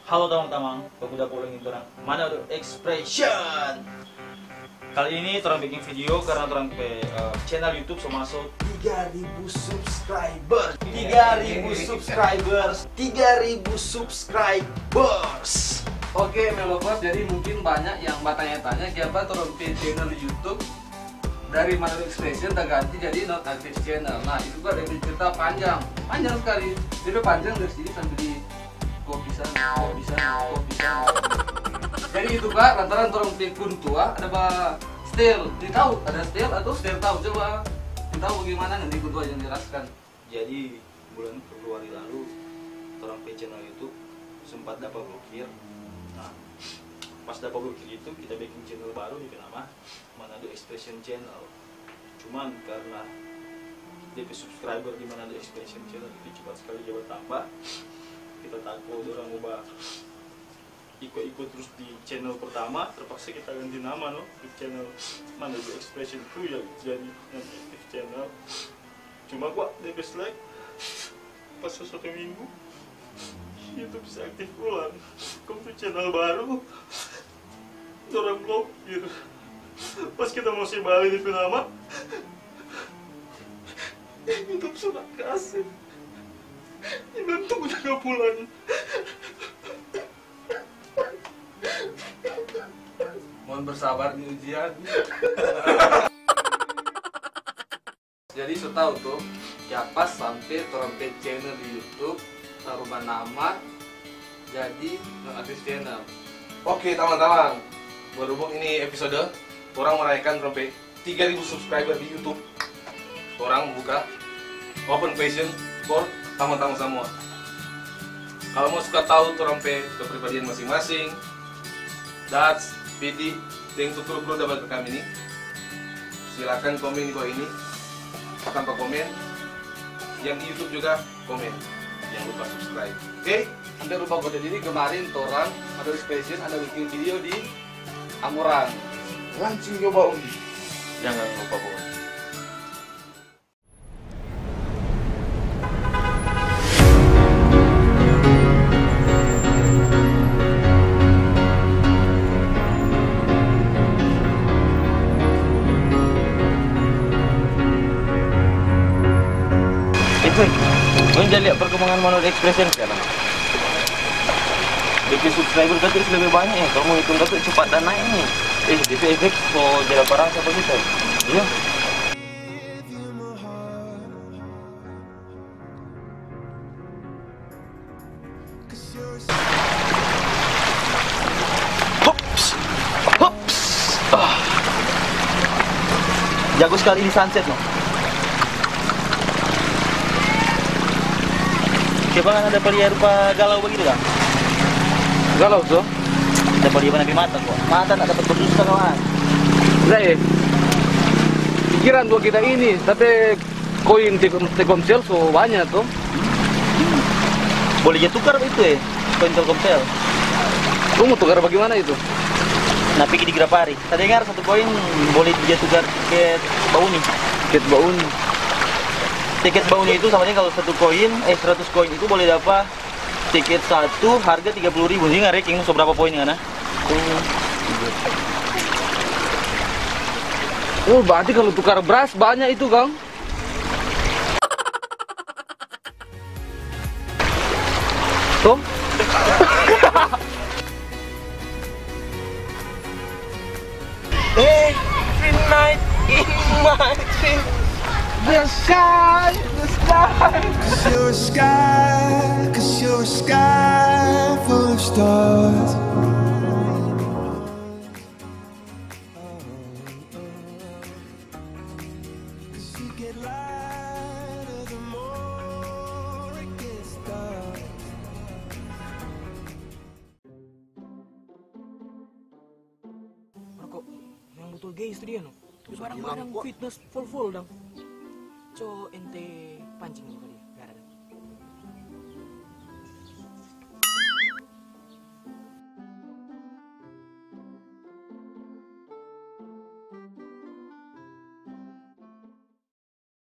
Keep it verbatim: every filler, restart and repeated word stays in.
Halo tamang-tamang, baku dapa ulang deng torang Manado Expression. Kali ini torang biking video karna torang pe, eh, channel YouTube so maso tiga ribu subscribers. Tiga ribu subscribers. Tiga ribu subscribers. Oke, Melopers, jadi mungkin banyak yang batanya-tanya kiapa torang pe channel YouTube dari Manado Expression taganti jadi non active channel. Nah, itu kan ada cerita panjang, panjang sekali. Jadi panjang dari sini sampai di kopi sana, kopi sana, kopi sana. Jadi itu, Kak, lantaran torang pe kuntua ada ba style. Dia tahu ada style atau style tahu? Coba dia tahu bagaimana, nanti kuntua yang jelaskan. Jadi, bulan Februari lalu, torang pe channel YouTube sempat dapa blokir. Nah, pas dapa blokir itu, kita bikin channel baru di nama Manado Expression Channel. Cuman karna depe subscriber di Manado Expression Channel itu cepat sekali ja batamba, kita tako dorang mo ba iko-iko terus di channel pertama, terpaksa kita ganti nama, no, di channel Manado Expression tu ya jadi non active channel. Cuma kwa depe slack pas satu minggu YouTube bisa aktif ulang. Kong tu channel baru dorang blokir. Pas kita mo se bale depe nama, YouTube sudah kasih. Dibantu jaga pulang. Mohon bersabar di ujian. Jadi so tau to, kiapa sampe torang pe channel di YouTube taruba nama jadi non aktif channel. Oke tamang-tamang, berhubung ini episode, orang merayakan torang pe tiga ribu subscriber di YouTube, orang buka open question for tamang-tamang semua. Kalau mau suka tahu torang pe kepribadian masing-masing, Dats, Piti, deng tu kru-kru dapat rekam ini, silakan komen di bawah ini tanpa komen. Yang di YouTube juga komen. Jangan lupa subscribe. Oke? Sampe lupa kode diri, kemarin torang ada expression, ada bikin video di Amurang. Langsung coba, Om. Jangan lupa komen. Itu, eh, ngoni ja lia perkembangan Manado Expression sekarang. Depe subscriber katu lebe banya, eh. Kamu hitung katu cepat dan naik ni. Eh, depe efek so ja dapa rasa bagitu. Iya. Hups! Hups! Ah. Jago skali ini sunset, no. Coba kan ada pria rupa galau bagitu, kan? Galau, so? Ada pria mana pi mata, kok. Mata nda dapat berdusta, kawan. Nda, eh. Pikiran dua kita ini, tapi koin Telkom-, Telkomsel so banya to. Boleh ja tukar itu, eh, koin Telkomsel. Lu mau tukar bagaimana itu? Nah, pigi di Grapari. Tadengar satu koin boleh ja tukar tiket bauni. Tiket bauni. Tiket bauni itu sama deng kalau satu koin, eh, seratus koin itu boleh dapa tiket satu harga tiga puluh ribu. Jadi nggak ranking so berapa poin, ngana? Oh, berarti kalau tukar beras banyak itu, Kang? Tuh. Every night in my dream, the sky, the sky. Cause you're a sky, cause you're a sky full of stars. Cause you get lighter the more it gets dark. Marco, yang botol geis tu dia, no? Terus barang-barang fitness full-full dang. Co ente pancing dulu kali.